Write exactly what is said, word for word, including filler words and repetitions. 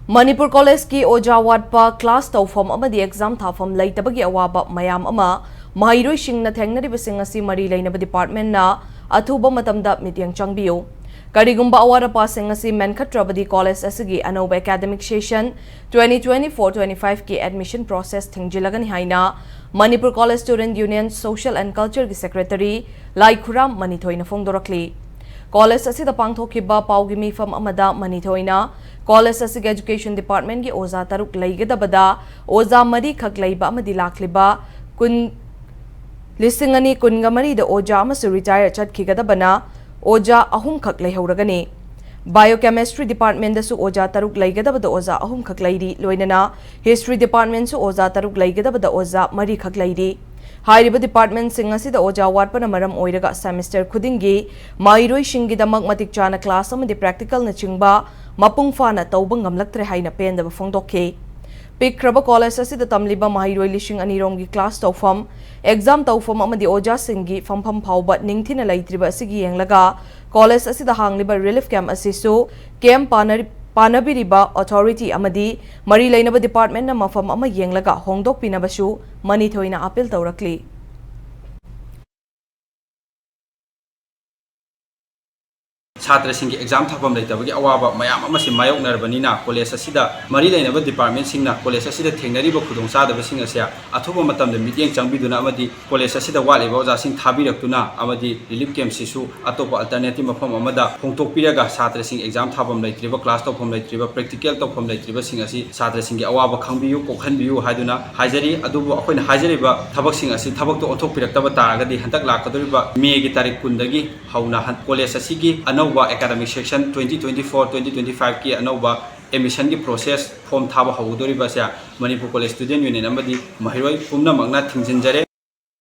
ꯃꯅꯤꯄꯨꯔ ꯀꯣꯂꯦꯖꯀꯤ ꯑꯣꯖꯥ ꯋꯥꯠꯄ, ꯀ꯭ꯂꯥꯁ ꯇꯧꯐꯝ ꯑꯃꯗꯤ ꯑꯦꯛꯖꯥꯝ ꯊꯥꯐꯝ ꯂꯩꯇꯕꯒꯤ ꯑꯋꯥꯕ ꯃꯌꯥꯝ ꯑꯃ ꯃꯍꯩꯔꯣꯏꯁꯤꯡꯅ ꯊꯦꯡꯅꯔꯤꯕꯁꯤꯡ ꯑꯁꯤ ꯃꯔꯤ ꯂꯩꯅꯕ ꯗꯤꯄꯥꯔꯠꯃꯦꯟꯅ ꯑꯊꯨꯕ ꯃꯇꯝꯗ ꯃꯤꯠꯌꯦꯡ ꯆꯪꯕꯤꯌꯨ꯫ ꯀꯔꯤꯒꯨꯝꯕ ꯑꯋꯥꯠ ꯑꯄꯥꯁꯤꯡ ꯑꯁꯤ ꯃꯦꯟꯈꯠꯇ꯭ꯔꯕꯗꯤ ꯀꯣꯂꯦꯖ ꯑꯁꯤꯒꯤ ꯑꯅꯧꯕ academic session twenty twenty-four twenty-five ꯀꯤ ꯑꯦꯗꯃꯤꯁꯟ ꯄ꯭ꯔꯣꯁꯦꯁ ꯊꯤꯡꯖꯤꯜꯂꯒꯅꯤ ꯍꯥꯏꯅ Manipur college student union social and ꯀꯜꯆꯔꯒꯤ ꯁꯦꯀ꯭ꯔꯦꯇꯔꯤ ꯂꯥꯏꯈꯨꯔꯥꯝ ꯃꯅꯤꯊꯣꯏꯅ ꯐꯣꯡꯗꯣꯔꯛꯂꯤ꯫ ꯀꯣꯂꯦꯖ ꯑꯁꯤꯗ ꯄꯥꯡꯊꯣꯛꯈꯤꯕ ꯄꯥꯎꯒꯤ ꯃꯤꯐꯝ ꯑꯃꯗ ꯃꯅꯤꯊꯣꯏꯅ ꯀꯣꯂꯦꯖ ꯑꯁꯤꯒꯤ ꯑꯦꯖꯨꯀꯦꯁꯟ ꯗꯤꯄꯥꯔꯠꯃꯦꯟꯒꯤ ꯑꯣꯖꯥ ꯇꯔꯨꯛ ꯂꯩꯒꯗꯕꯗ ꯑꯣꯖꯥ ꯃꯔꯤꯈꯛ ꯂꯩꯕ ꯑꯃꯗꯤ ꯂꯥꯛꯂꯤꯕ ꯀꯨꯟ, ꯂꯤꯁꯤꯡ ꯑꯅꯤ ꯀꯨꯟꯒ ꯃꯔꯤꯗ ꯑꯣꯖꯥ ꯑꯃꯁꯨ ꯔꯤꯇꯥꯌꯔ ꯆꯠꯈꯤꯒꯗꯕꯅ ꯑꯣꯖꯥ ꯑꯍꯨꯝꯈꯛ ꯂꯩꯍꯧꯔꯒꯅꯤ꯫ ꯕꯥꯏꯑꯣꯀꯦꯃꯤꯁꯇ꯭ꯔꯤ ꯗꯤꯄꯥꯔꯠꯃꯦꯟꯗꯁꯨ ꯑꯣꯖꯥ ꯇꯔꯨꯛ ꯂꯩꯒꯗꯕꯗ ꯑꯣꯖꯥ ꯑꯍꯨꯝꯈꯛ ꯂꯩꯔꯤ, ꯂꯣꯏꯅꯅ ꯍꯤꯁꯇ꯭ꯔꯤ ꯗꯤꯄꯥꯔꯠꯃꯦꯟꯁꯨ ꯑꯣꯖꯥ ꯇꯔꯨꯛ ꯂꯩꯒꯗꯕꯗ ꯑꯣꯖꯥ ꯃꯔꯤꯈꯛ ꯂꯩꯔꯤ꯫ ꯍꯥꯏꯔꯤꯕ ꯗꯤꯄꯥꯔꯠꯃꯦꯟꯁꯤꯡ ꯑꯁꯤꯗ ꯑꯣꯖꯥ ꯋꯥꯠꯄꯅ ꯃꯔꯝ ꯑꯣꯏꯔꯒ ꯁꯦꯃꯤꯁꯇꯔ ꯈꯨꯗꯤꯡꯒꯤ ꯃꯍꯩꯔꯣꯏꯁꯤꯡꯒꯤꯗꯃꯛ ꯃꯇꯤꯛ ꯆꯥꯅ ꯀ꯭ꯂꯥꯁ ꯑꯃꯗꯤ ꯄ꯭ꯔꯦꯛꯇꯤꯀꯦꯜꯅꯆꯤꯡꯕ ꯃꯄꯨꯡ ꯐꯥꯅ ꯇꯧꯕ ꯉꯝꯂꯛꯇ꯭ꯔꯦ ꯍꯥꯏꯅ ꯄꯦꯟꯗꯕ ꯐꯣꯡꯗꯣꯛꯈꯤ꯫ ꯄꯤꯛꯈ꯭ꯔꯕ ꯀꯣꯂꯦꯖ ꯑꯁꯤꯗ ꯇꯝꯂꯤꯕ ꯃꯍꯩꯔꯣꯏ ꯂꯤꯁꯤꯡ ꯑꯅꯤ ꯔꯣꯝꯒꯤ ꯀ꯭ꯂꯥꯁ ꯇꯧꯐꯝ, ꯑꯦꯛꯖꯥꯝ ꯇꯧꯐꯝ ꯑꯃꯗꯤ ꯑꯣꯖꯥꯁꯤꯡꯒꯤ ꯐꯝꯐꯝ ꯐꯥꯎꯕ ꯅꯤꯡꯊꯤꯅ ꯂꯩꯇ꯭ꯔꯤꯕ ꯑꯁꯤꯒꯤ ꯌꯦꯡꯂꯒ ꯀꯣꯂꯦꯖ ꯑꯁꯤꯗ ꯍꯥꯡꯂꯤꯕ ꯔꯤꯂꯤꯐ ꯀꯦꯝꯞ ꯑꯁꯤꯁꯨ ꯀꯦꯝꯞ ꯄꯥꯟꯅꯔꯤ-, ꯄꯥꯟꯅꯕꯤꯔꯤꯕ ꯑꯣꯊꯣꯔꯤꯇꯤ ꯑꯃꯗꯤ ꯃꯔꯤ ꯂꯩꯅꯕ ꯗꯤꯄꯥꯔꯠꯃꯦꯟꯅ ꯃꯐꯝ ꯑꯃ ꯌꯦꯡꯂꯒ ꯍꯣꯡꯗꯣꯛꯄꯤꯅꯕꯁꯨ ꯃꯅꯤꯊꯣꯏꯅ ꯑꯥꯄꯤꯜ ꯇꯧꯔꯛꯂꯤ꯫ ꯁꯥꯇ꯭ꯔꯁꯤꯡꯒꯤ ꯑꯦꯛꯖꯥꯝ ꯊꯥꯐꯝ ꯂꯩꯇꯕꯒꯤ ꯑꯋꯥꯕ ꯃꯌꯥꯝ ꯑꯃꯁꯤ ꯃꯥꯌꯣꯛꯅꯔꯕꯅꯤꯅ, ꯀꯣꯂꯦꯖ ꯑꯁꯤꯗ ꯃꯔꯤ ꯂꯩꯅꯕ ꯗꯤꯄꯥꯔꯠꯃꯦꯟꯁꯤꯡꯅ ꯀꯣꯂꯦꯖ ꯑꯁꯤꯗ ꯊꯦꯡꯅꯔꯤꯕ ꯈꯨꯗꯣꯡꯆꯥꯗꯕꯁꯤꯡ ꯑꯁꯦ ꯑꯊꯨꯕ ꯃꯇꯝꯗ ꯃꯤꯠꯌꯦꯡ ꯆꯪꯕꯤꯗꯨꯅ ꯑꯃꯗꯤ ꯀꯣꯂꯦꯖ ꯑꯁꯤꯗ ꯋꯥꯠꯂꯤꯕ ꯑꯣꯖꯥꯁꯤꯡ ꯊꯥꯕꯤꯔꯛꯇꯨꯅ ꯑꯃꯗꯤ ꯔꯤꯂꯤꯐ ꯀꯦꯝꯞꯁꯤꯁꯨ ꯑꯇꯣꯞꯄ ꯑꯜꯇꯔꯅꯦꯇꯤꯚ ꯃꯐꯝ ꯑꯃꯗ ꯍꯣꯡꯗꯣꯛꯄꯤꯔꯒ ꯁꯥꯇ꯭ꯔꯁꯤꯡ ꯑꯦꯛꯖꯥꯝ ꯊꯥꯐꯝ ꯂꯩꯇ꯭ꯔꯤꯕ, ꯀ꯭ꯂꯥꯁ ꯇꯧꯐꯝ ꯂꯩꯇ꯭ꯔꯤꯕ, ꯄ꯭ꯔꯦꯛꯇꯤꯀꯦꯜ ꯇꯧꯐꯝ ꯂꯩꯇ꯭ꯔꯤꯕꯁꯤꯡ ꯑꯁꯤ ꯁꯥꯇ꯭ꯔꯁꯤꯡꯒꯤ ꯑꯋꯥꯕ ꯈꯪꯕꯤꯌꯨ, ꯀꯣꯛꯍꯟꯕꯤꯌꯨ ꯍꯥꯏꯗꯨꯅ ꯍꯥꯏꯖꯔꯤ꯫ ꯑꯗꯨꯕꯨ ꯑꯩꯈꯣꯏꯅ ꯍꯥꯏꯖꯔꯤꯕ ꯊꯕꯛꯁꯤꯡ ꯑꯁꯤ ꯊꯕꯛꯇ ꯑꯣꯟꯊꯣꯛꯄꯤꯔꯛꯇꯕ ꯇꯥꯔꯒꯗꯤ ꯍꯟꯗꯛ ꯂꯥꯛꯀꯗꯧꯔꯤꯕ ꯃꯦꯒꯤ ꯇꯥꯔꯤꯛ ꯀꯨꯟꯗꯒꯤ ꯍꯧꯅ ꯍꯟ-, ꯀꯣꯂꯦꯖ ꯑꯁꯤꯒꯤ ꯑꯅꯧꯕ academic session twenty twenty-four twenty twenty-five ꯀꯤ ꯑꯅꯧꯕ ꯑꯦꯗꯃꯤꯁꯟꯒꯤ ꯄ꯭ꯔꯣꯁꯦꯁ, ꯐꯣꯔꯝ ꯊꯥꯕ ꯍꯧꯒꯗꯧꯔꯤꯕ ꯑꯁꯦ ꯃꯅꯤꯄꯨꯔ ꯀꯣꯂꯦꯖ ꯁ꯭ꯇꯨꯗꯦꯟꯠ ꯌꯨꯅꯤꯌꯟ ꯑꯃꯗꯤ ꯃꯍꯩꯔꯣꯏ ꯄꯨꯝꯅꯃꯛꯅ ꯊꯤꯡꯖꯤꯟꯖꯔꯦ꯫